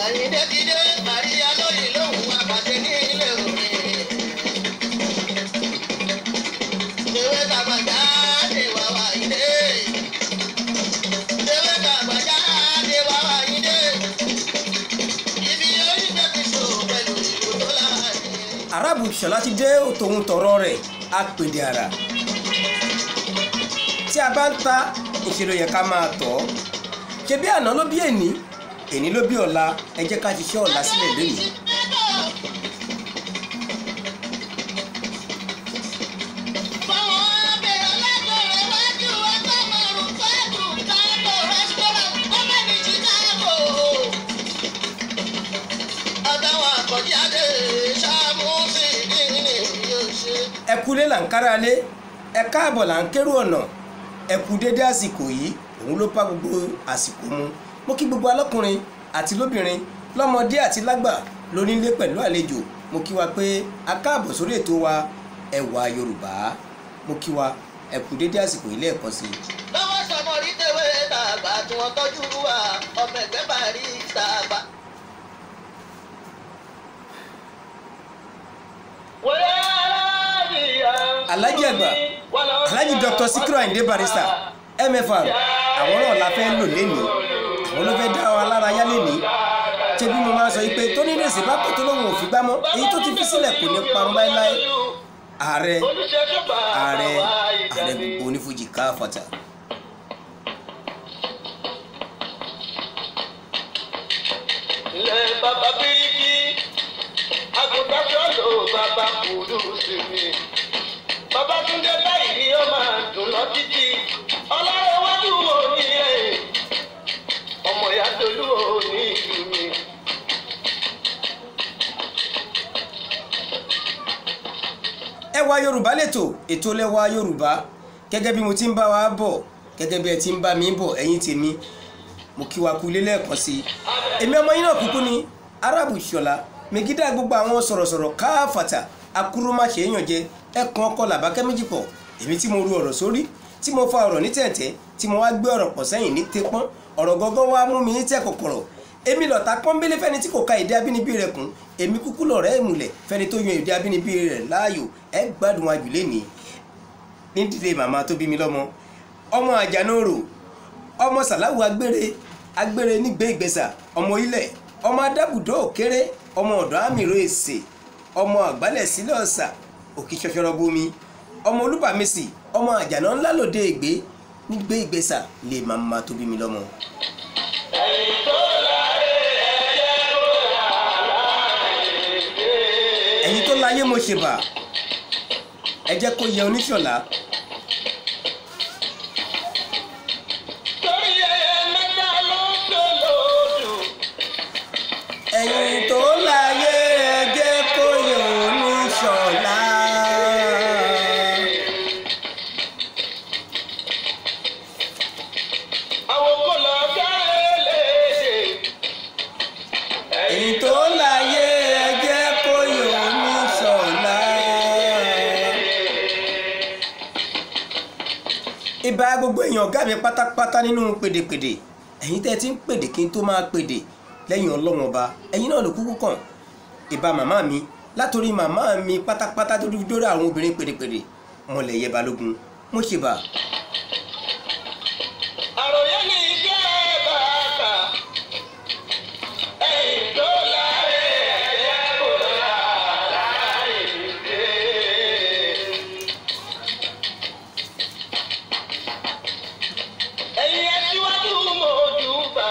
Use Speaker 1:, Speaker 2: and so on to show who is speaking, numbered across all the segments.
Speaker 1: Àyìndé ti dé, Màríyá lóyè lóhùn àpàṣẹ ní ilé òní. Ewé tàgbàjá dé wá wá Àyìndé. Ewé tàgbàjá dé wá wá Àyìndé. Ibi orí gbé fi so pẹ̀lú ìlú tó láàyè.
Speaker 2: Arábù Ṣọlá ti dé tòun tọ̀rọ̀ rẹ̀ apèdè àrà. Tí a bá ń ta ìṣèlú yẹ ká máa tọ̀ ọ́. Ṣe bí àná ló bí èní, èní ló bí ọ̀la, ẹ jẹ́ ká ṣiṣẹ́ ọ̀la sílẹ̀ lónìí. Ẹ kúlé là ń kára lé, ẹ káàbọ̀ là ń kérò ọ̀nà, ẹ kú dédé àsìkò yìí, òun ló bá gbogbo àsìkò mu. Mo kí gbogbo alọ́kùnrin àti lóbìnrin, lọ́mọdé àti lágbà, lónílé pẹ̀lú àlejò. Mo kí wa pé a káàbọ̀ sórí ètò wa Ẹwà Yorùbá. Mo kí wa ẹ kú dédé àsìkò yìí lẹ́ẹ̀kan sí i.
Speaker 1: Lọ́wọ́ sọmọ rí tewé tàgbà tí wọ́n tọ́jú wa, ọmọ ẹgbẹ́ bá rí tàgbà.
Speaker 2: Alhaji àgbà, Alhaji Dr. Sikiru Ayinde Barrister MFR, àwọn náà la fẹ́ lò lénìí, àwọn ló fẹ́ dá wa lára yá lénìí. Ṣé bí mo máa sọ yìí pé tó ní rèsì bá kò tó lóun ò fi gbá mọ́, èyí tó ti fi sílẹ̀ kò ní parun láéláé. Ààrẹ ààrẹ ààrẹ gbogbo onífújì káfàtà.
Speaker 3: Ilé bàbá bíríkì, àgùntàn sọ́lọ̀ bàbá kùdù sí mi. Babátúndé báyìí ni ó máa dùn lọ títí. Ọlọ́rẹ̀wájú òní ẹ̀, ọmọ ìyá Tolú òní ìlú mi.
Speaker 2: Ẹwà Yorùbá lẹ́tọ̀, ètò lẹ́wà Yorùbá. Gẹ́gẹ́ bí mo ti ń bá wa bọ̀, gẹ́gẹ́ bí ẹ ti ń bá mi bọ̀, ẹ̀yin tèmi, mo kí wa kú ilé lẹ́ẹ̀kan sí i. Èmi ọmọ yín náà kúkú ni Arábù Ṣọlá, mègídà gbogbo àwọn sọ̀rọ̀sọ̀rọ̀ káfàtà, akúrú má ṣe é yàn jẹ, ẹkùn ọkọ làbákẹ́ méjì pọ̀. Èmi tí mo ru ọ̀rọ̀ sórí, tí mo fa ọ̀rọ̀ ní tẹ̀ǹtẹ̀, tí mo wá gbé ọ̀rọ̀ pọ̀ sẹ́yìn ní tepọ́n, ọ̀rọ̀ gọ́gọ́ wá mú mi ní tẹ̀ kọ̀kọ̀rọ̀. Èmi lọ̀tá pọ́nbélé fẹ́ni tí kò ka èdè abínibí rẹ̀ kún, èmi kúkú lọ̀rẹ́ ìmùlẹ̀ fẹ́ni tó yan èdè abínibí rẹ̀ láàyò. Ẹ gbádùn àjùlé ní nídìílé màmá tó bí mi lọ́mọ, ọmọ Àjànórò, ọmọ Sàláwù agbére agbére nígbé ìgbésà, ọmọ ilẹ̀, ọmọ adábùdó òkéré, ọmọ ọ̀dọ́ àmìrò èsè, ọmọ àgbálẹ̀ sílẹ̀ ọ̀sà òkè ṣọṣọrọ bomi, ọmọ olúbàmísì, ọmọ àjànà ńlá lòde ègbé nígbé ìgbésà lè màmá tó bí mi lọ́mọ.
Speaker 3: Ẹ̀yin tó láyé ẹ jẹ́ kó yà láàyè dé.
Speaker 2: Ẹ̀yin tó láyé mo ṣèbà, ẹ jẹ́ kó yẹ Oníṣọ̀lá.
Speaker 3: Torí ẹyẹ mẹ́ta ló ń ṣòlòdù.
Speaker 2: Ẹ̀yin tó láyé ẹ jẹ́ kó yẹ Oníṣọ̀lá.
Speaker 3: Àwọn kò lọ sáré léde.
Speaker 2: Ẹ̀yin tó láyé ẹ jẹ́ kó yẹ Oníṣọ̀lá. Ìbà gbogbo èèyàn ọ̀gá mi pátápátá nínú pèdèpèdè, ẹ̀yin tẹ́ ẹ ti ń pèdè kí n tó máa pèdè lẹ́yìn Ọlọ́run ọba, ẹ̀yin náà ló kúkú kàn. Ìbà màmá mi, látòrí màmá mi pátápátá tó dórí àwọn obìnrin pèdèpèdè, Mọ̀lẹ́yẹ Balógun, mo ṣèbà.
Speaker 3: Àròyé ní iṣẹ́ bàtà. Ẹ̀yin tó láyé ẹ jẹ́ kó yà láàyè dé. Ẹ̀yin aṣíwájú mojúbà.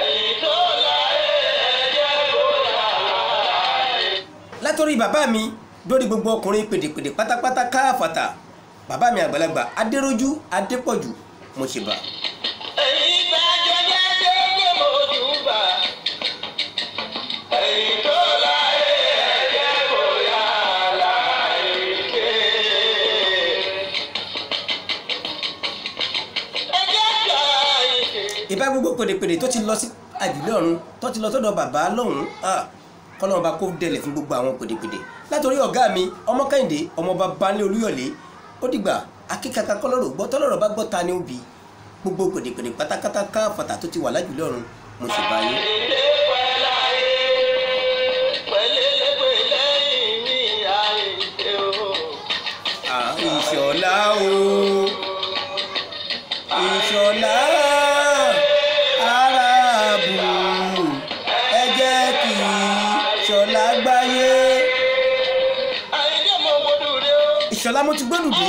Speaker 3: Ẹ̀yin tó láyé ẹ jẹ́ kó yà láàyè.
Speaker 2: Látòrí bàbá mi dórí gbogbo ọkùnrin pèdèpèdè pátápátá káfàtà, bàbá mi àgbàlagbà Adéròjú Adépọ̀jù, mo ṣèbà.
Speaker 3: Ẹ̀yin gbàjọ jẹ́jẹ́ mojúbà. Ẹ̀yin tó láyé ẹ jẹ́ kó yà láàyè dé. Ẹ jẹ́ ká ìṣe.
Speaker 2: Ìbá gbogbo pèdèpèdè tó ti lọ sí àjùlé ọ̀run, tó ti lọ sọ́dọ̀ bàbá lọ́hùn-ún, kọ́lọ́run bá kó dẹ̀lẹ̀ fún gbogbo àwọn pèdèpèdè. Látòrí ọ̀gá mi ọmọ Kẹ́hìndé, ọmọ bàbá ńlẹ̀ Olúyọ̀lé, ó dìgbà akíkaka kọ́lọ́rọ̀ gbọ́, tọ́lọ́rọ̀ bá gbọ́ ta ni ó bi. Gbogbo pèdèpèdè pátákátá káfàtà tó ti wà lájùlé ọ̀run, Mo sì bá yín.
Speaker 3: Àyìndé pẹ̀láyé pẹ̀lẹ́lẹ́gbẹ̀ lẹ́yìn mi Àyìndé o.
Speaker 2: Ìṣọ̀lá o, Ìṣọ̀lá Àràbù, ẹ jẹ́ kí Ìṣọ̀lá gbáyé.
Speaker 3: Àyìndé mo gbódù rẹ o.
Speaker 2: Ìṣọ̀lá mo ti gbódùdé.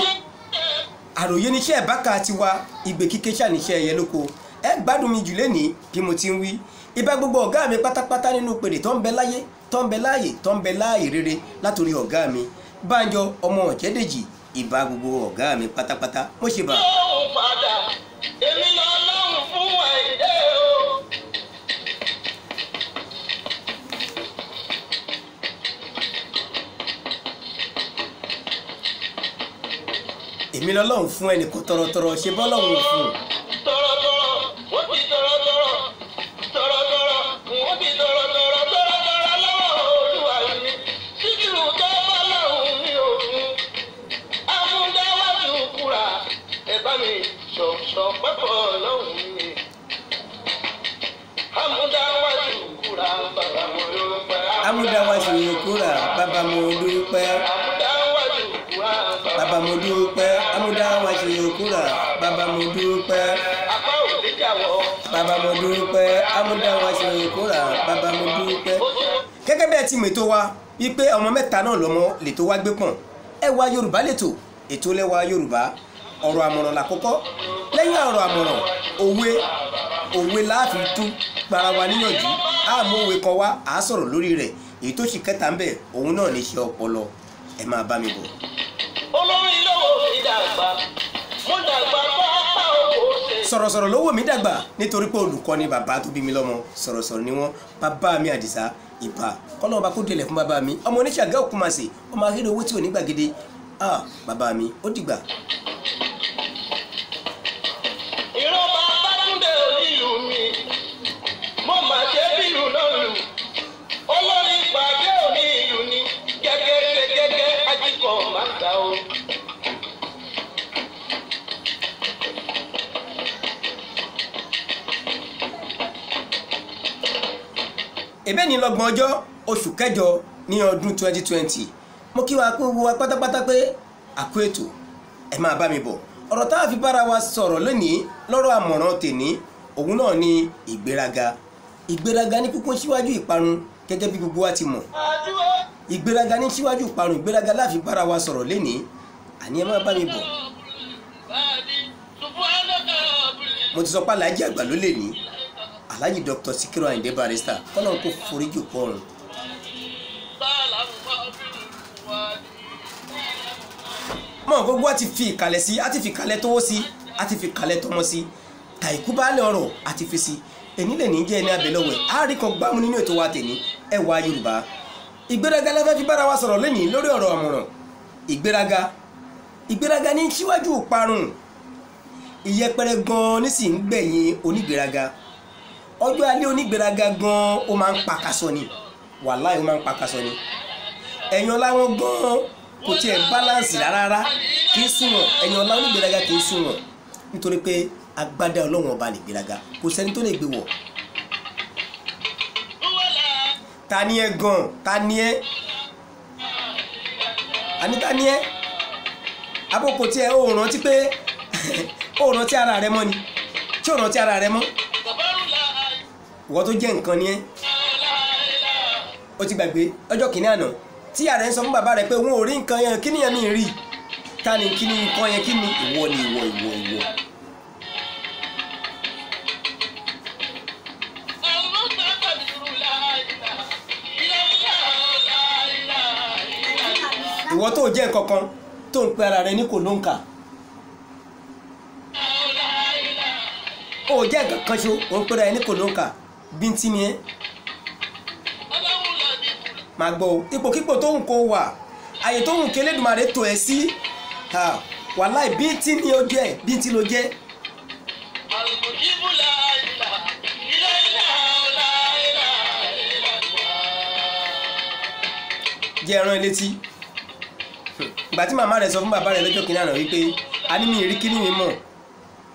Speaker 2: Àròyé níṣẹ́ ìbáka tiwa, ìgbè kíké ṣàníṣẹ́ ẹyẹ lóko. Ẹ gbádùn mi jù lénìí bí mo ti ń wí. Ibà gbogbo ọ̀gá mi pátápátá nínú pèrè tó ń bẹ láyé, tó ń bẹ láàyè, tó ń bẹ láàyè rere látòrí ọ̀gá mi Bánjọ ọmọ Ọ̀jẹ́dèjì. Ìbà gbogbo ọ̀gá mi pátápátá, mo ṣe bà.
Speaker 3: Lọ́hùn padà, èmi lọ lọ́hùn fún Àyìndé o.
Speaker 2: Èmi lọ́lọ́run fún ẹnìkan tọrọtọrọ ṣe bọ́lọ́run fún un.
Speaker 3: Tọrọtọrọ, wọ́n ti tọrọtọrọ, tọrọtọrọ, wọ́n ti tọrọtọrọ, tọrọtọrọ lọ́wọ́ Olúwa mi. Síkírù tó bá lọ́hùn mi ò fún. Amúdáwájú kúra, ẹ bá mi ṣọ̀ṣọ̀ pẹ́pọ̀ lọ́hùn mi. Amúdáwájú kúra, bàbá mo dúpẹ́.
Speaker 2: Amúdáwáṣe kúrà, bàbá mo dúpẹ́.
Speaker 3: Amúdáwájú kúra,
Speaker 2: Bàbá mo dúpẹ́. Amúdáwáṣe kúrà, bàbá mo dúpẹ́.
Speaker 3: Apá ò lè jáwọ́.
Speaker 2: Bàbá mo dúpẹ́. Amúdáwáṣe kúrà, bàbá mo dúpẹ́. Gẹ́gẹ́ bí ẹ ti mètò wa wípé ọmọ mẹ́ta náà lọ́mọ lètò wa gbé pọ̀n. Ẹwà Yorùbá lètò, ètò lẹ́wà Yorùbá. Ọ̀rọ̀ àmọ̀ràn làkọ́kọ́. Lẹ́yìn ọ̀rọ̀ àmọ̀ràn, òwe òwe láàfin tún gbara wa níyànjú. Á mú òwe kan wá, à á sọ̀rọ̀ lórí rẹ̀. Èyí tó sì kẹta ń bẹ̀, òun náà ní iṣẹ́ ọpọlọ. Ẹ máa bá mi bọ̀.
Speaker 3: Olórí lówó mi dàgbà, mo dàgbà pápá owó ṣe.
Speaker 2: Sọ̀rọ̀sọ̀rọ̀ ló wò mí dàgbà nítorí pé olùkọ́ ni bàbá tó bí mi lọ́mọ. Sọ̀rọ̀sọ̀rọ̀ ni wọ́n. Bàbá mi Àdìsá, ìbà kọ́lọ́mọba kó délẹ̀ fún bàbá mi. Ọmọ oníṣàgá òkúmasè, ọmọ ahéré owó tí ò ní gbàgede. Ah, bàbá mi ó dìgbà.
Speaker 3: Ìran bàbá Túndé onílù mi, mo mà ṣe bílù náà lù. Olórí pàdé òní ìlú ni, gẹ́gẹ́ ṣe gẹ́gẹ́ ajíkọ̀ máa ń ta o.
Speaker 2: Ebe ní lọ́gbọ̀n ọjọ́ oṣù kẹjọ ní ọdún 2020. Mo kí wa kú gbogbo wa pátápátá pé àkú ètò, ẹ máa bá mi bọ̀. Ọ̀rọ̀ tá a fi bára wa sọ̀rọ̀ lónìí lọ́rọ̀ àmọ̀ràn tèní, òun náà ni ìgbéraga. Ìgbéraga ní kúkún síwájú ìparun gẹ́gẹ́ bí gbogbo wa ti mọ̀. Ìgbéraga ní síwájú ìparun, ìgbéraga la fi bára wa sọ̀rọ̀ lénìí. Àní ẹ máa bá mi bọ̀. Mo ti sọ pé Alhaji àgbà ló lè ní. Alhaji Dr. Sikiru Ayinde Barrister, kọ́nà kó foríjì kú ọ̀run. Mọ̀ gbogbo wa ti fi ìkàlẹ̀ sí, a ti fi ìkàlẹ̀ tówó sí, a ti fi ìkàlẹ̀ tọmọ sí, tàìkú baálé ọ̀rọ̀ a ti fi sí. Èní lè ní jẹ́ ẹni abẹ́lọ́wẹ̀, a rí kan gbámú nínú ètò wa tèní, Ẹwà Yorùbá. Ìgbéraga la fẹ́ fi bára wa sọ̀rọ̀ lónìí lórí ọ̀rọ̀ àmọ̀ràn. Ìgbéraga, ìgbéraga ní síwájú ìparun. Ìyẹpẹrẹ gan-an ní sì ń gbẹ̀yìn onígbéraga. Ọjọ́ alẹ́ onígbéraga gan-an ó máa ń pakasọ ni. Wàláì ó máa ń pakasọ ni. Ẹ̀yàn láwọn gan-an kò tiẹ̀ báláǹsì rárá, kì í sunwọ̀n. Ẹ̀yàn ọlá onígbéraga kì í sunwọ̀n nítorí pé agbádá Ọlọ́run ọba nìgbéraga, kò sẹ́ni tó lè gbé wọ̀. Ta ni ẹ gan? Ta ni ẹ? Àní ta ni ẹ? Àbókò tí ẹ ò rántí pé ó rántí ara rẹ mọ́ ni. Ṣé ò rántí ara rẹ mọ́? Ìwọ tó jẹ́ nǹkan ni ẹ́. Ó ti gbàgbé ọjọ́ kìíní àná tí ààrẹ ń sọ fún bàbá rẹ̀ pé òun ò rí nǹkan yẹn, kí ni yẹn mi rí? Ta ni kí ni nǹkan yẹn, kí ni ìwọ ni ìwọ ìwọ ìwọ. Ìwọ tó jẹ́ nǹkan kan tó ń pe ara rẹ ní kò ló ń kà. Ó jẹ́ nǹkan kan ṣo, ó ń pe ara rẹ ní kò ló ń kà. Bíntín ni ẹ́. Máa gbọ́ o, ipòkípò tó ń kó wà, àyè tó ń kélédùmarè tó ẹ sí, wàláì bíntín ni ó jẹ́, bíntín ló jẹ́. Jẹ́ ẹran létí. Ìgbà tí màmá rẹ̀ sọ fún bàbá rẹ̀ lọ́jọ́ kìíní àná wípé a ní mi rí kíní mi mọ̀,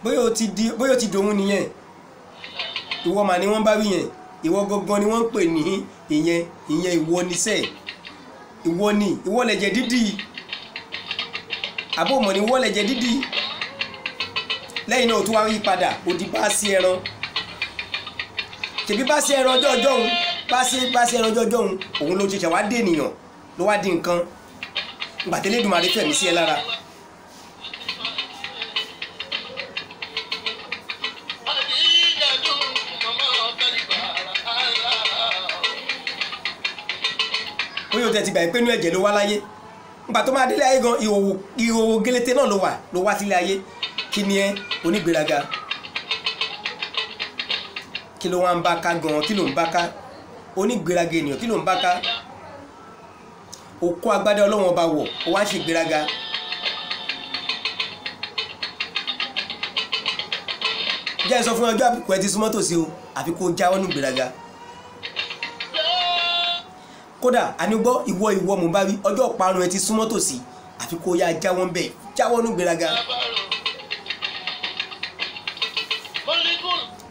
Speaker 2: bóyá ó ti di, bóyá ó ti dòun nìyẹn, Ìwọ mà ni wọ́n bá wí yẹn, ìwọ gangan ni wọ́n ń pè ní ìyẹn, ìyẹn ìwọ ni sẹ́ẹ̀, ìwọ ni, ìwọ lẹ̀jẹ̀ dídì, àbó mọ̀ ni ìwọ lẹ̀jẹ̀ dídì. Lẹ́yìn náà ó tún wá yí padà, ó di bá sí ẹran. Tèmi bá sí ẹran ọjọ́ ọjọ́ òun, bá sí ẹran ọjọ́ ọjọ́ òun, òun ló ṣẹ̀ṣẹ̀ wá dé ènìyàn, ló wá di nǹkan. Ìgbà tí Elédùmarè fẹ̀mí sí ẹ lára. Bóyá o tẹ̀ ti gbà pé inú ẹ̀jẹ̀ ló wá láyé. Ìgbà tó máa délé ayé gan, ìhòòhò gélété náà ló wà, ló wá sílé ayé. Kí ni ẹ onígbéraga? Kí ló wá ń bá ká gan? Kí ló ń bá ká? Onígbéraga ènìyàn, kí ló ń bá ká? O kó agbádá Ọlọ́run ọba wọ̀, o wá ń ṣe ìgbéraga. Jẹ́ ẹ sọ fún ọjọ́ àbùkù ẹ ti súnmọ́ tòsí o, àfi kó o jáwọ́ nínú ìgbéraga. Kódà àní gbọ́, ìwọ ìwọ mò ń bá wí, ọjọ́ ìparun ẹ ti súnmọ́ tòsí, àfi kó o yá jáwọ́ ń bẹ̀, jáwọ́ nínú ìgbéraga.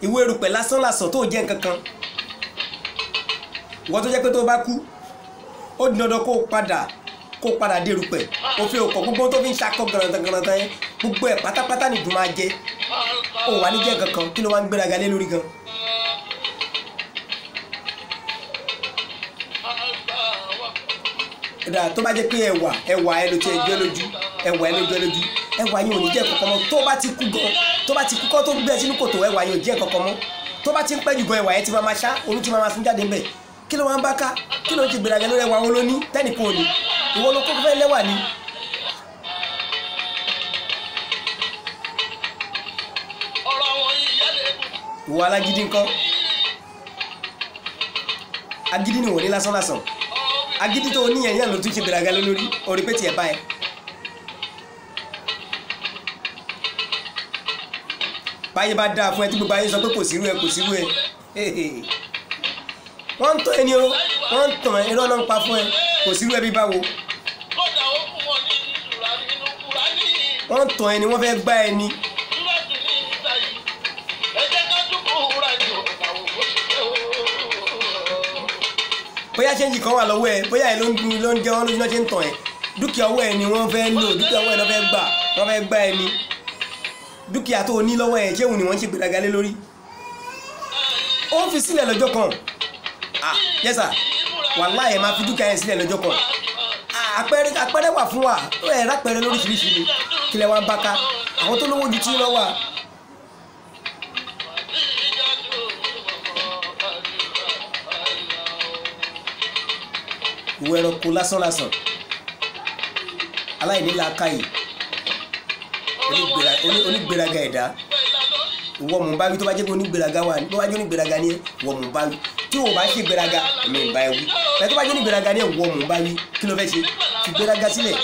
Speaker 2: Ìwé erùpẹ̀ lásán làsàn tó jẹ́ nǹkan kan. Ìwọ tó jẹ́ pé tó bá kú, ó di dandan kó o padà dé erùpẹ̀. Òfin òkò gbogbo tó fi ń ṣakọ gànàgànàgàn yẹn, gbogbo ẹ̀ pátápátá nìdùn máa jẹ. Ó wà ní jẹ́ nǹkan kan, kí ló wá ń gbéraga lé lórí gan? Kódà tó bá jẹ́ pé ẹwà, ẹwà ẹ ló ti ẹ jẹ́ lójú, ẹwà ẹ ló jẹ́ lójú, ẹwà yẹn ò ní jẹ́ kankan mọ́. Tó bá ti kú gan, tó bá ti kú kọ́ tó gbé ẹ sínú kòtò, ẹwà yẹn ò jẹ́ kankan mọ́. Tó bá ti ń pẹ́ jù gan, ẹwà yẹn ti máa ma ṣá, omi ti máa ma sun jáde ńbẹ̀. Kí ló wá ń bá ká? Kí ló ń ṣe gbéraga lórí ẹwà wo ló ní? Tẹ́nìkan ò ní. Ìwọ ló kọ́kọ́ fẹ́ lẹ́wà ni. Ìwọ alágídí ńkọ́? Agídí ni wọ́n ní lásán lásán. Agídí tó ní yẹn ló tún ṣe gbéraga lórí, orí pé tiẹ̀ bá ẹ. Báyé bá dáa fún ẹ tí gbogbo ayé sọ pé kò sírú ẹ, kò sírú ẹ. Wọ́n ń tàn ẹni o, wọ́n ń tàn ẹ, irọ́ náà ń pa fún ẹ, kò sírú ẹ bí báwo. Wọ́n ń tàn ẹni, wọ́n fẹ́ gbá ẹni. Bóyá ṣéǹjì kan wà lọ́wọ́ ẹ, bóyá ẹ ló ń dun, ló ń jẹ wọ́n lójú náà ṣe ń tàn ẹ. Dúkìá ọwọ́ ẹ ni wọ́n fẹ́ lò, dúkìá ọwọ́ ẹ ló fẹ́ gbà, wọ́n fẹ́ gbá ẹni. Dúkìá tó o ní lọ́wọ́ ẹ, ṣé òun ni wọ́n ń ṣe gbéraga lé lórí? Ó ń fi sílẹ̀ lọ́jọ́ kan. Ah, yes sir. Wàláhì ẹ máa fi dúkìá yẹn sílẹ̀ lọ́jọ́ kan. Ah, àpẹẹrẹ wà fún wa, ó ẹ̀ rápẹẹrẹ lóríṣiríṣi ni. Kí lẹ wá ń bá ká? Àwọn tó lówó ju tí lọ wà. Ìwọ ẹranko lásán lásán, aláìní làákàyè, onígbéraga ẹ̀dá. Ìwọ mò ń bá wí, tó bá jẹ́ pé onígbéraga wà, tó bá jẹ́ onígbéraga ni ìwọ mò ń bá wí. Tí o bá ṣe gbéraga, èmi ń bá ẹ wí. Ẹ tó bá jẹ́ onígbéraga ni ìwọ mò ń bá wí, kí ló fẹ́ ṣe? Fi gbéraga sílẹ̀.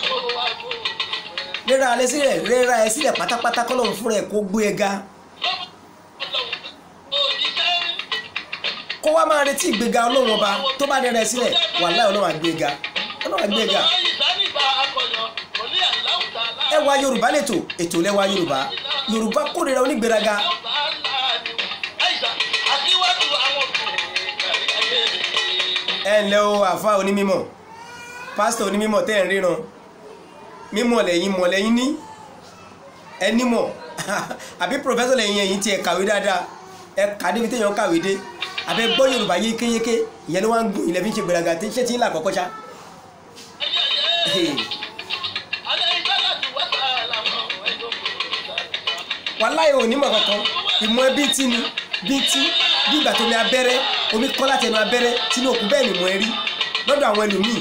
Speaker 2: Rẹ́ra ẹ sílẹ̀, rẹ́ra ẹ sílẹ̀ pátápátá, k'Ọlọ́run fúnra ẹ̀ kó gbé ẹ ga. Kó wá máa retí ìgbéga Ọlọ́run ọba, tó bá rẹ́ra ẹ sílẹ̀, wàláhì Ọlọ́run á gbé ẹ ga. Ọlọ́run á gbé ẹ ga. Ẹwà Yorùbá lètò, ètò lẹ́wà Yorùbá. Yorùbá kórìíra onígbéraga. Ẹ ǹlẹ́ o, àfa onímọ̀, pásítọ̀ onímọ̀ tẹ́ ẹ̀ ń ríran. Mímọ̀ lẹ́yìn, mọ̀ lẹ́yìn ní. Ẹ nímọ̀. Àbí pòfẹ́sọ̀ lẹ́yìn, ẹ̀yin tí ẹ kàwé dáadáa. Ẹ kà débi téèyàn kàwé dé. Àbẹ gbọ́ Yorùbá yékéyéké, ìyẹn ló wá ń gùn ilẹ̀ fi ń ṣe gbéraga tí ṣé tí ń là kọ́kọ́ ṣá. Wàláhì ò nímọ̀ kankan, ìmọ̀ ẹbí tí ni, bí tí, bí ìgbà tó mi abẹ́rẹ́, omi kọ́ láti ẹnu abẹ́rẹ́ sínú òkú, bẹ́ẹ̀ ni ìmọ̀ ẹ rí lọ́dọ̀ àwọn ẹlòmíì.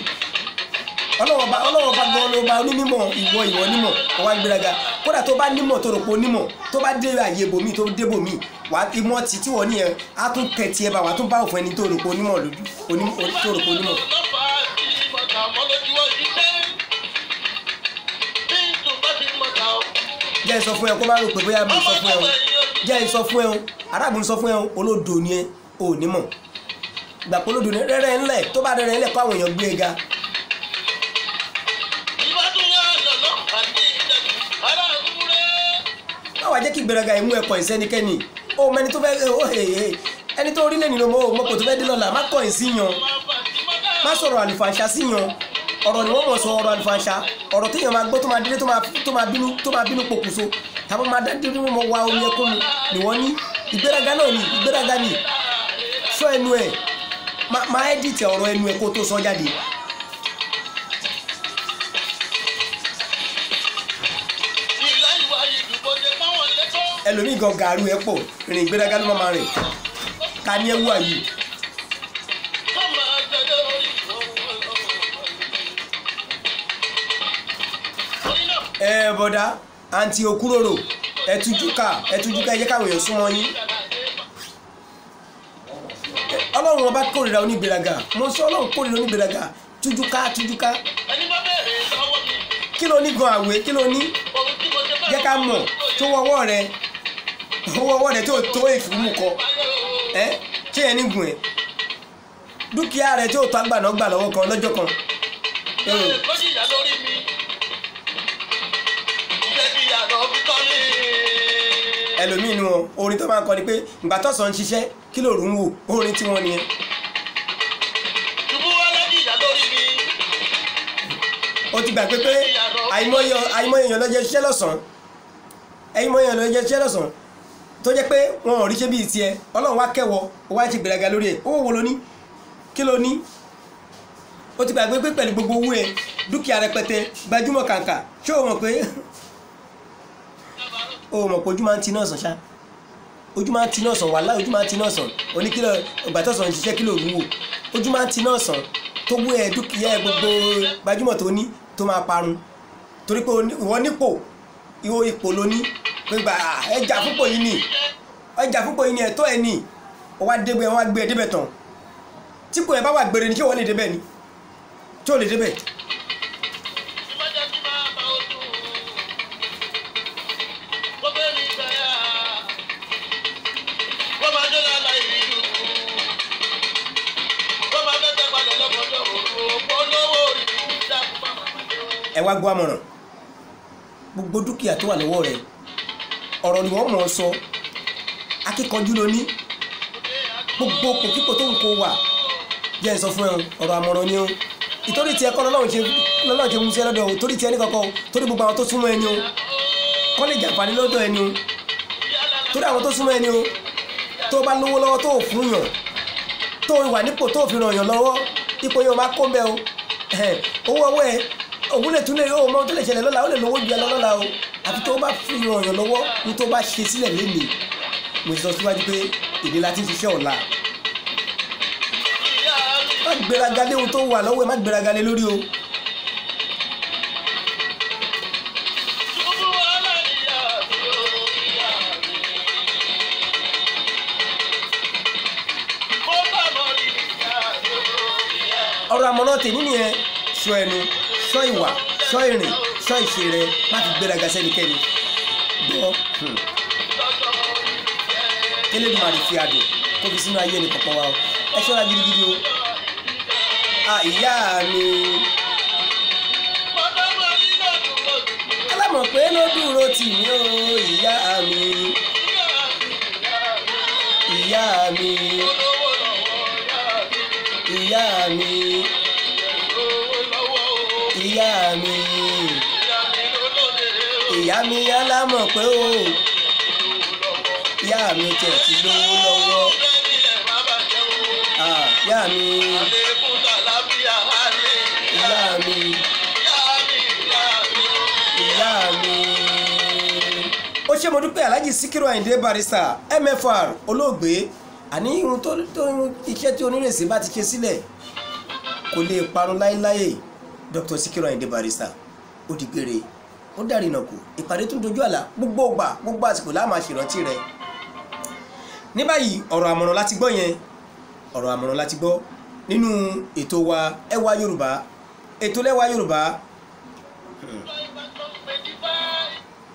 Speaker 2: Ọlọ́run ọba, Ọlọ́run ọba gan ló ba onímọ̀, ìwọ ìwọ nímọ̀, ọwá gbéraga. Kódà tó bá nímọ̀ tó rò pé onímọ̀, tó bá dé àyè ibòmíì tó dé ibòmíì, wàá ìmọ̀ tí tí wọ́n ní yẹn á tún tẹ̀ tiẹ̀ bá, wàá tún bá òfin ẹni tó rò pé onímọ̀ lójú, tó rò pé onímọ̀. Jẹ́ ẹ sọ fún ẹ kó má rò pé bóyá mi sọ fún ẹ o. Jẹ́ ẹ sọ fún ẹ o, arábìnrin sọ fún ẹ o, olódo ni ẹ, o ò nímọ̀. Ìgbà pé olódo ni rẹ́rẹ́ ńlẹ̀, tó bá rẹ́rẹ́ ńlẹ̀ kó àwọn èèyàn gbé e ga. Má wàá jẹ́ kí ìgbéraga yìí mú ẹ kọ̀yìn sẹ́nikẹ́ni. O mẹni tó fẹ́, o he he. Ẹni tó orílẹ̀ nínú mọ́ mọ́ kò tó fẹ́ dé lọ́la, má kọ̀yìn sí yan, má sọ̀rọ̀ àlùfàǹṣà sí yan. Ọ̀rọ̀ ni wọ́n mọ̀ sọ, ọ̀rọ̀ àlùfàǹṣà, ọ̀rọ̀ téèyàn máa gbọ́ tó máa délé tó máa bínú pokùnso tàbí máa dá dúró mọ́ wa omi ẹkún mu ni wọ́n ní. Ìgbéraga náà ni, ìgbéraga ni. Sọ ẹnu ẹ̀, máa ẹ́dìtì ọ̀rọ̀ ẹnu ẹ̀ kó tó sọ jáde. Ẹlòmíì gan gàrú ẹ pọ̀, rìn ìgbéraga ló máa rìn. Ká ní ẹwú àyè. Ẹ bọ̀dá àǹtí Òkúròrò, ẹ tújúká, ẹ tújúká, ẹ jẹ́ káwọn èèyàn súnmọ́ yín. Ọlọ́run ọba kórìíra onígbéraga. Mo sọ Ọlọ́run kórìíra onígbéraga. Tújúká, tújúká. Kí ló ní gan àwẹ̀? Kí ló ní? Jẹ́ ká mọ̀ tó wọ́wọ́ rẹ, owó ọwọ́ rẹ tó tó ìfúnmù kọ ẹ ṣé yẹn nígun ẹ, dúkìá rẹ tó tó àgbàná gbà lọ́wọ́ kan lọ́jọ́ kan. Ẹlòmíì nu wọn, orin tó máa ń kọ ni pé ìgbà tọ̀sán ń ṣiṣẹ́ kí lòrù ń wò, orin tí wọ́n nìyẹn. Ó ti gbàgbé pé àìmọye èèyàn ló jẹ́ ṣiṣẹ́ lọ́sàn-án, àìmọye èèyàn ló jẹ́ ṣiṣẹ́ lọ́sàn-án tó jẹ́ pé wọn ò rí ṣe bíi tiẹ̀. Ọlọ́run wá kẹ́wọ́, ó wá ń ṣe gbèrágà lórí ẹ̀. Owó wo lo ní? Kí lo ní? Ó ti gbàgbé pé pẹ̀lú gbogbo owó ẹ̀, dúkìá rẹpẹtẹ, gbajúmọ̀ kàǹkà, ṣé o mọ̀ pé o mọ̀ pé ojú máa ń ti náà sàn ṣá? Ojú máa ń ti náà sàn, wàláhì ojú máa ń ti náà sàn. Oníkìlọ̀ ìgbà tó sàn ń ṣiṣẹ́ kí ló wúwo? Ojú máa ń ti náà sàn tó wú ẹ, dúkìá ẹ, gbogbo gbajúmọ̀ tó ní tó máa parun torí pé ìwọ nípò, ìwọ ipò ló ní. Gbígbà ẹja fúnpọ̀ yìí ni, ẹja fúnpọ̀ yìí ni, ẹ̀tọ́ ẹ ní. Ó wá débẹ̀, wọ́n wá gbé ẹ débẹ̀ tán. Tí kò yẹ bá wà gbére ni, kí wọ́n lè débẹ̀ ni, tí ò lè débẹ̀. Ẹ wá gbọ́ àmọ̀ràn. Gbogbo dúkìá tó wà lọ́wọ́ rẹ̀, ọ̀rọ̀ ni wọ́n mọ̀ ọ́ sọ. Akíkanjú ló ní. Gbogbo kòkíkò tó ń kó wà, jẹ́ ẹ sọ fún ẹ, ọ̀rọ̀ àmọ̀ràn ni o. Ìtorí tiẹ̀ kọ́ lọ́lọ́run ṣe mú sí ẹ lọ́dọ̀ o, torí tiẹ̀ ní kankan o, torí gbogbo àwọn tó súnmọ́ ẹni o, kọ́ lè jàǹfààní lọ́dọ̀ ẹni o, torí àwọn tó súnmọ́ ẹni o. Tó bá lówó lọ́wọ́ tó fún yàn, tó wà nípò tó fi ràn yàn lọ́wọ́, ipò yẹn o máa kó mbẹ́ o. Owó ọwọ́ ẹ òun lè tún lè ó mọ tó lè ṣẹlẹ̀ lọ́la, ó lè lówó ju ẹ lọ lọ́la o. Àfi tó bá fi ràn yàn lọ́wọ́ ní tó bá ṣe sílẹ̀ lénìí. Mo ti sọ síwájú pé èdè la ti ń ṣiṣẹ́ ọ̀la. Má gbéraga lé ohun tó wà lọ́wọ́ ẹ, má gbéraga lé lórí o. Ọ̀rọ̀ àmọ̀ràn tèmi nìyẹn. Ṣọ́ ẹnu, ṣọ́ ìwà, ṣọ́ ìrìn, ṣọ́ ìṣe rẹ, má fi gbéraga sẹ́nikẹ́ni. Gbọ́ Elédùmarè fi àdùn kó fi sínú ayé ẹnì kọ̀ọ̀kan wa o. Ẹ ṣọ́ra gidigidi o. Ìyá mi alámọ̀ pé ló dúró tì mí o. Ìyá mi, ìyá mi, ìyá mi, ìyá mi, ìyá mi alámọ̀ pé o. Ìyá mi tẹ̀ ti lówó lọ́wọ́. Ìyá mi, ìyá mi, ìyá mi. Ó ṣe mo dúpẹ́ Alhaji Sikiru Ayinde Barrister MFR olóògbé. Àní irun tó iṣẹ́ tí onírèsí bá ti ṣe sílẹ̀ kò lè parun láéláé. Dr. Sikiru Ayinde Barrister ó di gbére, ó dàrínà kù, ìpàdé tún dojú àlà. Gbogbo ògbà, gbogbo àsìkò la máa ṣèrántí rẹ̀. Ní báyìí, ọ̀rọ̀ àmọ̀ràn láti gbọ́ yẹn, ọ̀rọ̀ àmọ̀ràn láti gbọ́ nínú ètò wa Ẹwà Yorùbá, ètò lẹ́wà Yorùbá.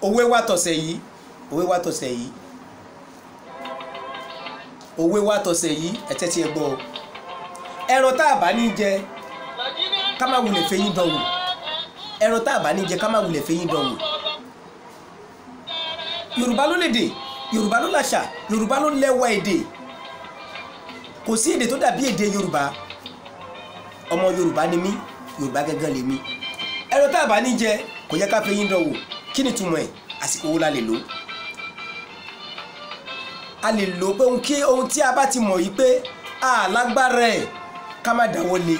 Speaker 2: Òwe wa tọ̀sẹ̀ yìí, òwe wa tọ̀sẹ̀ yìí, òwe wa tọ̀sẹ̀ yìí, ẹ tẹ́tí ẹ gbọ́ o. Ẹran tá a bá ní jẹ ká má wulẹ̀ fẹ́yìn dánwò. Ẹran tá a bá ní jẹ ká má wulẹ̀ fẹ́yìn dánwò. Yorùbá ló lédè, Yorùbá ló làṣà, Yorùbá ló lẹ́wà èdè. Kò sí èdè tó dàbí èdè Yorùbá. Ọmọ Yorùbá ni mí, Yorùbá gángan lèmi. Ẹran tá a bá ní jẹ kò yẹ ká fẹ́ yín dánwò. Kí ni túmọ̀ ẹ̀? Àsìkò wo la lè lò? A lè lò pé ohun tí a bá ti mọ̀ yìí pé a lágbára ẹ̀ ká má dáwọ́ lé.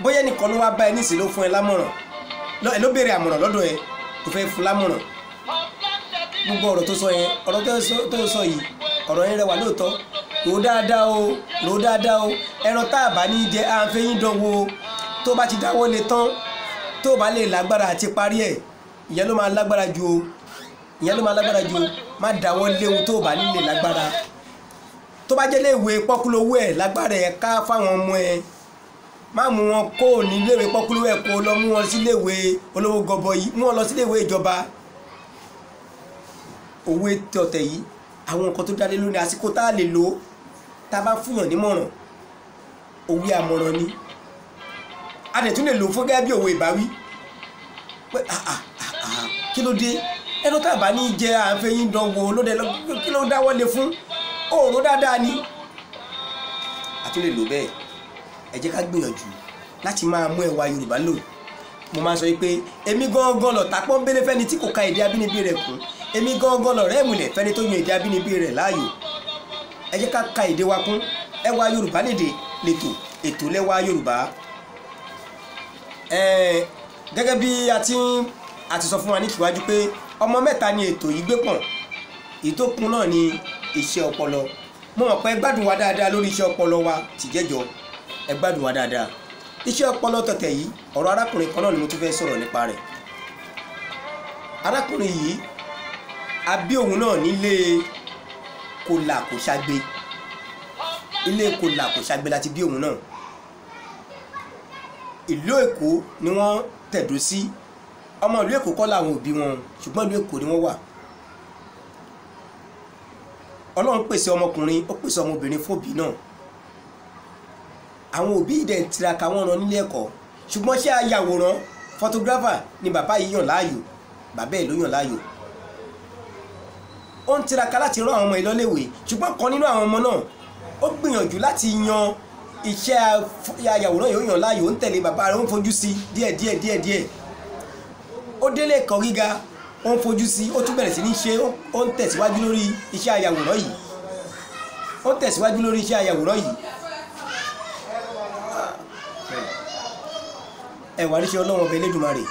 Speaker 2: Bóyá nìkan ló wá bá ẹ nísìnyí ló fún ẹ lámọ̀ràn, ló béèrè àmọ̀ràn lọ́dọ̀ ẹ, tó fẹ́ fún lámọ̀ràn. Gbogbo ọ̀rọ̀ tó sọ yẹn, ọ̀rọ̀ tó sọ yìí, ọ̀rọ̀ yẹn rẹwà lóòótọ́. Rò dáadáa o, rò dáadáa o. Ẹran tá a bá ní jẹ à ń fẹ́ yín dánwò. Tó bá ti dáwọ́ lé tán, tó bá lè lágbára àti parí ẹ̀, ìyẹn ló máa lágbára ju o, ìyẹn ló máa lágbára ju o. Má dáwọ́ lé ohun tó bá nílè lágbára. Tó bá jẹ́ léèwé pọ́kúlówó ẹ̀ lágbára ẹ̀ ká fáwọn ọmọ ẹ̀, má mú wọn kó ní léèwé pọ́kúlówó ẹ̀ kó lọ mú wọn sí léèwé olówó gọbọi, mú wọn lọ sí léèwé ìjọba. Òwe tọ̀tẹ̀ yìí, àwọn nǹkan tó dálé lónìí, àsìkò tá a lè lò tá a bá fúnyàn nímọ̀ràn, òwe àmọ̀ràn ni. A dẹ̀ tún lè lò fún gẹ́gẹ́ bí òwe ìbáwí pé kí ló dé ẹnu tá a bá ní jẹ à ń fẹ́ yín dánwò lóde, kí ló dáwọ́ lé fún òòrùn dáadáa ni. A tún lè lò bẹ́ẹ̀. Ẹ jẹ́ ká gbìyànjú láti máa mú ẹwà Yorùbá lò. Mo máa sọ pé èmi gangan lọ̀tá pọ́nbélé fẹ́ni tí kò ka èdè abínibí rẹ̀ kún, èmi gangan lọ̀rẹ́ ìmùlẹ̀ fẹ́ni tó yan èdè abínibí rẹ̀ láàyò. Ẹ jẹ́ ká ka èdè wa kún. Ẹwà Yorùbá lédè lètò, ètò lẹ́wà Yorùbá. Gẹ́gẹ́ bí a ti sọ fún wa ní kíwájú pé ọmọ mẹ́ta ni ètò yìí gbé pọ̀n. Èyí tó kún náà ni iṣẹ́ ọpọlọ. Mo mọ̀ pé ẹ gbádùn wa dáadáa lórí iṣẹ́ ọpọlọ wa tìjẹ́jọ. Ẹ gbádùn wa dáadáa. Iṣẹ́ ọpọlọ tọ̀tẹ̀ yìí, ọ̀rọ̀ arákùnrin kan náà ni mo tún fẹ́ sọ̀rọ̀ nípa rẹ̀. Arákùnrin yìí, a bí òun náà nílé kòlà kò ṣagbe. Ilé kòlà kò ṣagbe láti bí òun náà. Ìlú Èkó ni wọ́n tẹ̀dó sí. Ọmọ ìlú Èkó kọ́ làwọn òbí wọn, ṣùgbọ́n ìlú Èkó ni wọ́n wà. Ọlọ́run pèsè ọmọkùnrin, ó pèsè ọmọbìnrin fóbi náà. Àwọn òbí dẹ̀ ń tiraka, wọ́n rán nílé ẹ̀kọ́. Ṣùgbọ́n ṣé ayàwòrán photographer ni bàbá yìí yàn láàyò, bàbá ẹ̀ ló yàn láàyò. Ó ń tiraka láti rán àwọn ọmọ ìlọ́léèwé, ṣùgbọ́n kan nínú àwọn ọmọ náà ó gbìyànjú láti yan iṣẹ́ ayàwòrán yìí, ó yàn láàyò, ó ń tẹ̀lé bàbá rẹ̀, ó ń fojú sí díẹ̀ díẹ̀ díẹ̀ díẹ̀. Ó délé ẹ̀kọ́ gíga, ó ń fojú sí, ó tún bẹ̀rẹ̀ sí ní ṣe, ó ń tẹ̀síwájú lórí iṣẹ́ ayàwòrán yìí. Ó ń tẹ̀síwájú lórí iṣẹ́ ayàwòrán yìí. Ẹwà ríṣẹ́ Ọlọ́run ọbẹ̀ Elédùmarè.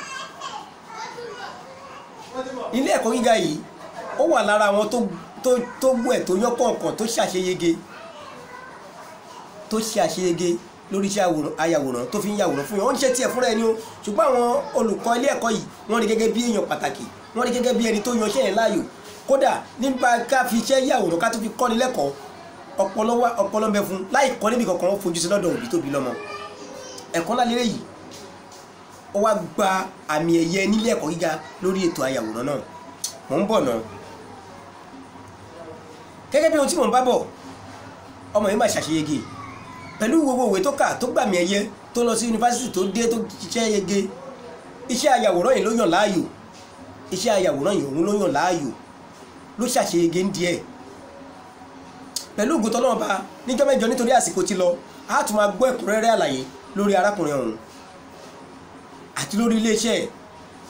Speaker 2: Ilé ẹ̀kọ́ gíga yìí ó wà lára àwọn tó gbọ́ ẹ̀ tó yán kọ̀ọ̀kan tó ṣàṣeyege, tó ṣe àṣeyege lórí iṣẹ́ ayàwòrán tó fi ń yàwòrán fún yàn. Ó ń ṣe tiẹ̀ fúnra ẹni o, ṣùgbọ́n àwọn olùkọ́ ilé ẹ̀kọ́ yìí wọ́n rí gẹ́gẹ́ bí èèyàn pàtàkì, wọ́n rí gẹ́gẹ́ bí ẹni tó yan iṣẹ́ yẹn láàyò. Kódà nípa ká fi iṣẹ́ yàwòrán ká tó fi kọ́ni lẹ́kọ̀ọ́, ọpọlọ ń bẹ fún láì kọ́ níbi kankan, ó fojú sí lọ́dọ̀ òbí tó bí lọ́mọ. Ẹ̀kọ́ ńlá lélẹ́yìí. Ó wá gba àmì ẹ̀yẹ nílé ẹ̀kọ́ gíga lórí ètò ayàwòrán náà. Mò ń bọ̀ náà. Gẹ́gẹ́ bí ohun tí mò ń bá bọ̀, ọmọ yìí máa ṣàṣeyege pẹ̀lú gbogbo òwe tó kà, tó gbàmì ẹ̀yẹ, tó lọ sí yunifásitì, tó dé, tó ṣiṣẹ́ yege. Iṣẹ́ ayàwòrán yìí ló yàn láàyò. Iṣẹ́ ayàwòrán yìí òun ló yàn láàyò, ló ṣàṣeyege ń díẹ̀. Pẹ̀lú ògo t'Ọlọ́run bá níjọ́ mẹ́jọ, nítorí àsìkò ti lọ, a tún máa gbọ́ ẹ̀kúnrẹ́rẹ́ àlàyé lórí arákùnrin ọ̀hún àti lórí iléeṣẹ́ ẹ̀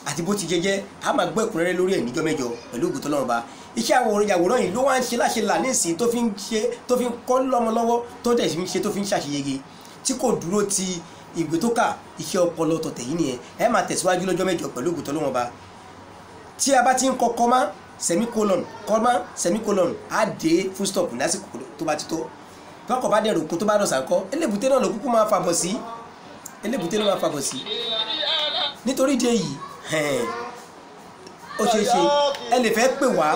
Speaker 2: àti bó ti jẹjẹ́. A máa gbọ́ ẹ̀kúnrẹ́rẹ́ lórí ẹ̀ níjọ́ mẹ́jọ pẹ̀lú ògo t'Ọlọ́run bá. Iṣẹ́ àwòrán yìí ló wá ń ṣe láṣẹ là nísìnyí, tó fi ń ṣe, tó fi ń kọ́ lọ́mọ lọ́wọ́, tó dẹ̀ fi ń ṣe, tó fi ń ṣàṣeyege, tí kò dúró ti ìwé tó kà. Iṣẹ́ ọpọlọ tọ̀tẹ̀ yìí nìyẹn. Ẹ máa tẹ̀síwájú lọ́jọ́ mẹ́jọ pẹ̀lú ògo t'Ọlọ́run bá. Tí a bá ti ń kọ kọ́má semicolon kọ́má semicolon, á dé full stop lásìkò tó bá ti tó. Tọkọ̀ bá dẹ̀rù kó tó bá dọ̀sà kọ́, elébùté náà ló kúkú máa fàbọ̀ sí, elébùté ló máa fàbọ̀ sí. Nítorí ìdí èyí, ó ṣeé ṣe ẹ lè fẹ́ pè wá,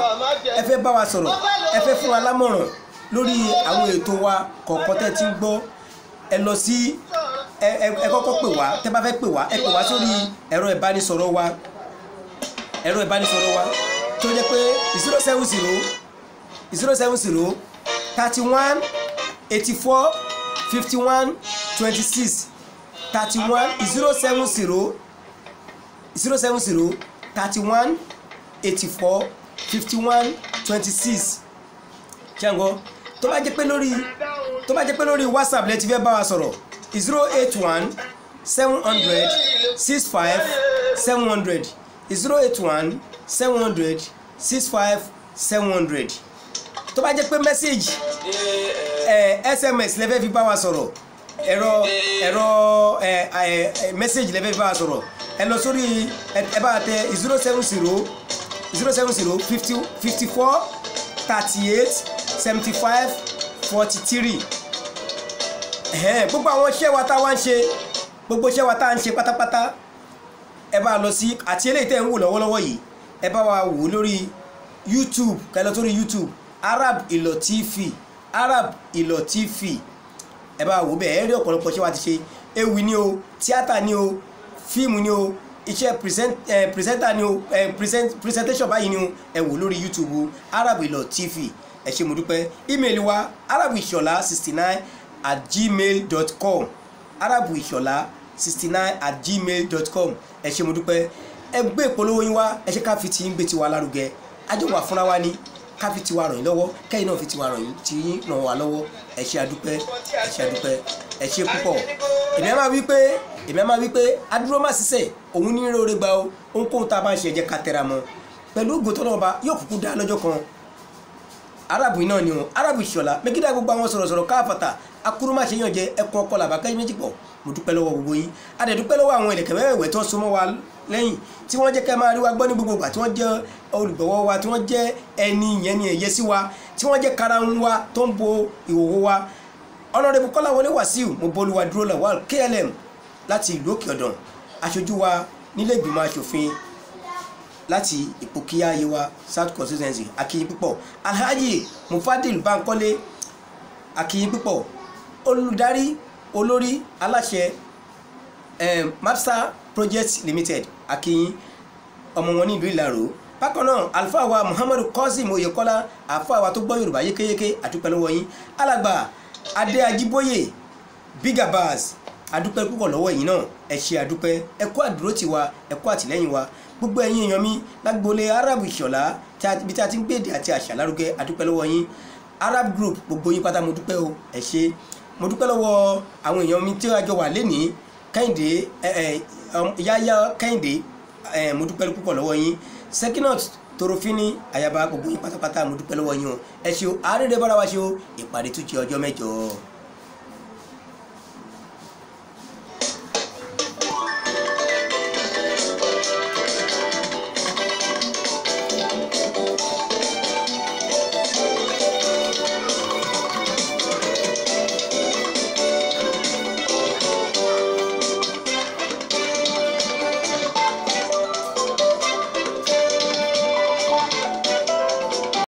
Speaker 2: ẹ fẹ́ bá wa sọ̀rọ̀, ẹ fẹ́ fún wa lámọ̀ràn lórí àwọn ètò wa kọ̀ọ̀kan tẹ́ ti ń gbọ́. Ẹ lọ sí ẹ kọ́kọ́ pè wá. Tẹ́ bá fẹ́ pè wá, ẹ pè wá sórí ẹ̀rọ ìbánisọ̀rọ̀ wa, ẹ̀rọ ìbánisọ̀rọ̀ wa tó jẹ́ pé 070 070 31 84 51 26 31 070 070 31 84 51 26. Ṣàngó tó bá jẹ́ pé lórí Tó bá jẹ́ pé lórí WhatsApp lẹ ti fẹ́ bá wa sọ̀rọ̀, 081 700 65 700, 081 700 65 700. Tó bá jẹ́ pé message SMS lẹ fẹ́ fi bá wa sọ̀rọ̀, ẹ̀rọ message lẹ fẹ́ fi bá wa sọ̀rọ̀, ẹ lọ sórí ẹ bá tẹ 070 070 50 54 38 75 43. Gbogbo àwọn iṣẹ́ wa tá a wá ń ṣe, gbogbo iṣẹ́ wa tá a ń ṣe pátápátá, ẹ bá lọ sí àti eléyìí tẹ́ ń wò lọ́wọ́lọ́wọ́ yìí, ẹ bá wa wò lórí YouTube. Kẹ́ lọ sórí YouTube, Arab Ìlọ̀ TV, Arab Ìlọ̀ TV, ẹ bá wò bẹ́ẹ̀. Ẹ rí ọ̀pọ̀lọpọ̀ iṣẹ́ wa ti ṣe. Ewì ni o, tíátà ni o, fíìmù ni o, iṣẹ́ presenter ni o, presentation báyìí ni o. Ẹ wò lórí YouTube, Arab Ìlọ̀ TV. Ẹ ṣé, mo dúpẹ́. Email wa, arabuisola69@gmail.com, arabuisola69@gmail.com. Ẹ ṣé, mo dúpẹ́. Ẹ gbé ìpolówó yín wá, ẹ ṣe ká fi ti yín gbé tiwa lárugẹ. Àjọ wà fúnra wa ni ká fi tiwa ràn yín lọ́wọ́, kẹ́yìn náà fi tiwa ràn yín tí yín ràn wá lọ́wọ́. Ẹ ṣé, adúpẹ́. Ẹ ṣé, adúpẹ́. Ẹ ṣé púpọ̀. Èmi á máa wí pé adúró má ṣiṣẹ́ òun ní rere gba o. Ohunkóhun tá a bá ń ṣe, ẹ jẹ́ ká tẹra mọ́. Pẹ̀lú ògo tọ́lọ́run Ọba, yóò kúkú dá lọ́jọ́ kan. Arabu náà ni o, Arabu Ìṣọ̀lá mẹgídà, gbogbo àwọn sọ̀rọ̀sọ̀rọ̀ káfàtà akúrú má ṣe yàn jẹ ẹkùn ọkọ làbákẹ́ méjì pọ̀. Mo dúpẹ́ lọ́wọ́ gbogbo yín. A dẹ̀ dúpẹ́ lọ́wọ́ àwọn ìlẹ̀kẹ̀ mẹ́wẹ̀ẹ̀wẹ̀ tó so mọ́ wa lẹ́yìn, tí wọ́n jẹ́ ká máa rí wa gbọ́ ní gbogbo ìgbà, tí wọ́n jẹ́ olùgbọ̀wọ́ wa, tí wọ́n jẹ́ ẹni yẹn ni ẹ̀yẹ sí wa, tí wọ́n jẹ́ karahun wa tó ń bo ìhòòhò wa. Honorable Kọ́láwọlé Wàsíù Moboluwa Dúró Lawal, KLM, láti ìlú Òkè Ọ̀dàn, aṣojú wa nílé ìgbìmọ̀ aṣòfin láti Ìpòkíyà Yewa South Constituency, akínyìn púpọ̀. Alhaji Mufadil Bankole, akínyìn púpọ̀. Olùdarí, olórí aláṣẹ Mapsa Project Limited, akínyìn, ọmọ wọn ní ìlú Ìlaró. Bákan náà, àlùfáà wa Muhammadu Qasim Oyekola, àlùfáà wa tó gbọ́ Yorùbá yékéyéké, àdúpẹ́ lọ́wọ́ yín. Alàgbà Adé Ajíbóyè Big Abbas, adúpẹ́ púpọ̀ lọ́wọ́ yín náà. Ẹ ṣé, àdúpẹ́. Ẹ kú àdúró tiwa, ẹ kú àtìlẹ́yìn wa. Gbogbo ẹ̀yin èèyàn mi lágboolé Arab Ìṣọ̀lá, ibi tí a ti ń gbèdè àti àṣà lárugẹ, àdúpẹ́ lọ́wọ́ yín. Arab Group, gbogbo yín pátá, mo dúpẹ́ o, ẹ ṣé. Mo dúpẹ́ lọ́wọ́ àwọn èèyàn mi tí a jọ wà lénìí. Kẹ́hìndé ẹ ẹ Yáyá Kẹ́hìndé ẹ, mo dúpẹ́ púpọ̀ lọ́wọ́ yín. Sekinat Torofini Ayaba, gbogbo yín pátápátá, mo dúpẹ́ lọ́wọ́ yín o. Ẹ ṣé o, àárẹ̀ bára wa ṣe o. Ìpàdé tún jẹ́ ọjọ́ mẹ́jọ.